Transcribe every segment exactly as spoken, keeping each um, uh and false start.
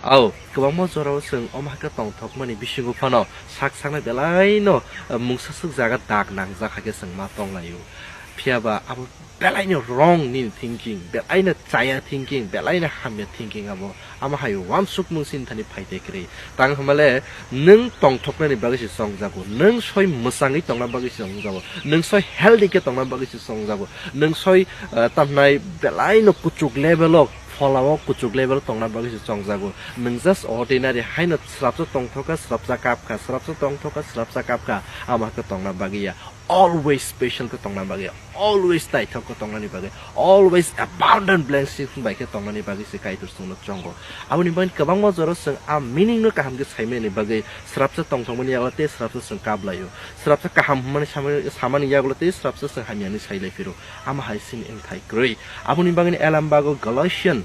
Au, kwbangma jorao chwng omo hai khe tongthokmani bisingo phano sak saknai belaino, eh, mungsa swk jaga dak nangjak hai khe chwng ma tonglaio. Phiya ba abo belaino wrong nini thinking, belaino chaya thinking, belaino hamya thinking abo. Amo hai uansukmung chini thani phai tei kwrwi. Tang hwnba le nwng tongthoknani bagwi se chongjago, nwng soi mwchangwi tongna bagwi se chongjago, nwng soi healthy khe tongna bagwi se chongjago, nwng soi, eh, tamhnai belaino kuchuk level o, pholao kuchuk level tongna bagwi se chongjago. Nwng just ordinary haino swrapsa tongthokha, swrapsa kapkha, swrapsa tongthokha, swrapsa kapkha, amo hai khe tongna bagwi ya. Always special khe tongna bagwi ya, always naithok khe tongnani bagwi, always abundant blessings bai khe tongnani bagwi se Kaitor chwngno chongo. Aboni bagwi kwbangma jora chwng a meaning no kaham khe saimani bagwi swrapsa tongthokmani yago tei swrapsa chwng kap laio. Swrapsa kaham hwnmani samani, samani yago tei swrapsa chwng hamya hinwi sai lai phiro. Amo hai sini wngthai kwrwi. Aboni bagwi Elam bago Galatian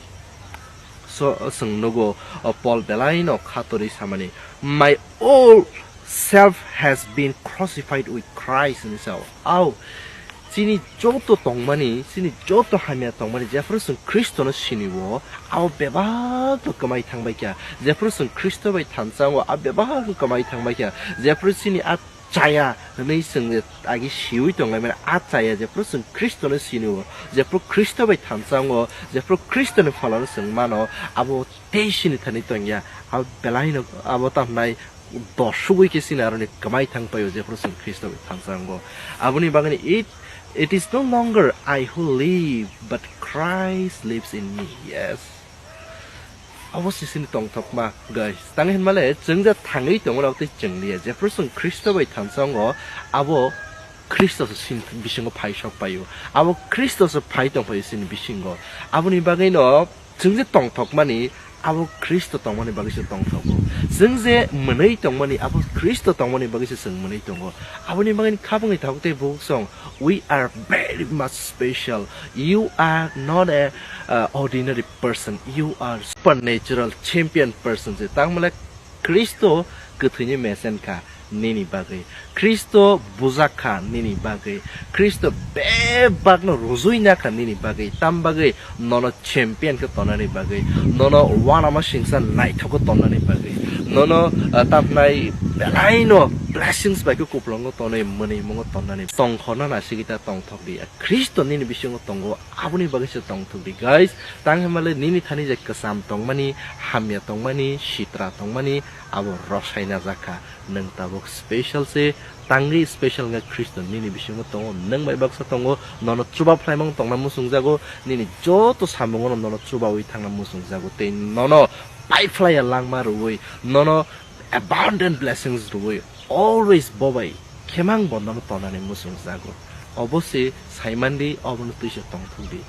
so chwng nugo, o Paul belaino khatorwi samani, "My old self has been crucified with Christ," hinwi sao. Au, chini joto tongmani, chini joto hamya tongmani, jephru chwng Khristono sinio, abo bebak no kwmai thangbai kha. Jephru chwng Khristo bai thansa wngo, abo bebak no kwmai thangbai kha. Jephru chini a chaya hwnwi chwng je agi siwi tonglaimani, a chaya jephru chwng Khristono sinio, jephru Khristo bai thansa wngo, jephru Khristoni pholano chwng mano, abo tei sini thani tongya. Abo belaino abo tamhnai dosugwi khe chini aroni kwmai thang paio, jephru chwng Khristo bai thansa wngo. Aboni bagwino it, "It is no longer I who live, but Christ lives in me." Yes. Abo se chini tongthokma, guys. Tang hinmale, chwng je thangwi tongo, abo tei chwng liya. Jephru chwng Khristo bai thansa wngo, abo Khristo se chini bisingo phai sok paio. Abo Khristo se phai tong paio chini bisingo. Aboni bagwino chwng je tongthokmani, abo Khristo tongmani bagwi se tongthogo. Chwng je mwnwi tongmani, abo Khristo tongmani bagwi se chwng mwnwi tongo. Aboni bagwino kha bwngwi tabuk tei bukhuk song, "We are very much special. You are not a, uh, ordinary person. You are supernatural champion person," se tangmale Khristo kwthwini mesen kha nini bagwi. Khristo bujak kha nini bagwi. Khristo bebakno rujui na kha nini bagwi. Tam bagwi nono champion khe tonani bagwi, nono uanama singsa naithok khe tonani bagwi, nono, ah, tamhnai belaino blessings bai khe kupulungo tonwi mwnwi mungo tonani tongkhorna nasigwi ta tongthok di. Khristo nini bisingo tongo, aboni bagwi se tongthok di, guys. Tang hinmale nini thani je kwcham tongmani, hamya tongmani, sitra tongmani, abo rwsai najak kha. Nwng tabuk special se, tangwi special wngkha Khristo nini bisingo tongo, nwng bai baksa tongo, nono chuba phlaimung tongna muchungjago, nini joto samungono nono chubawi thangna muchungjago, tei nono paiphlaiya langma rwui, nono abundant blessings rwui, always bo bai khemang bo nono tonani muchungjago. Obo se saimandi, obono twisa tongthokdi.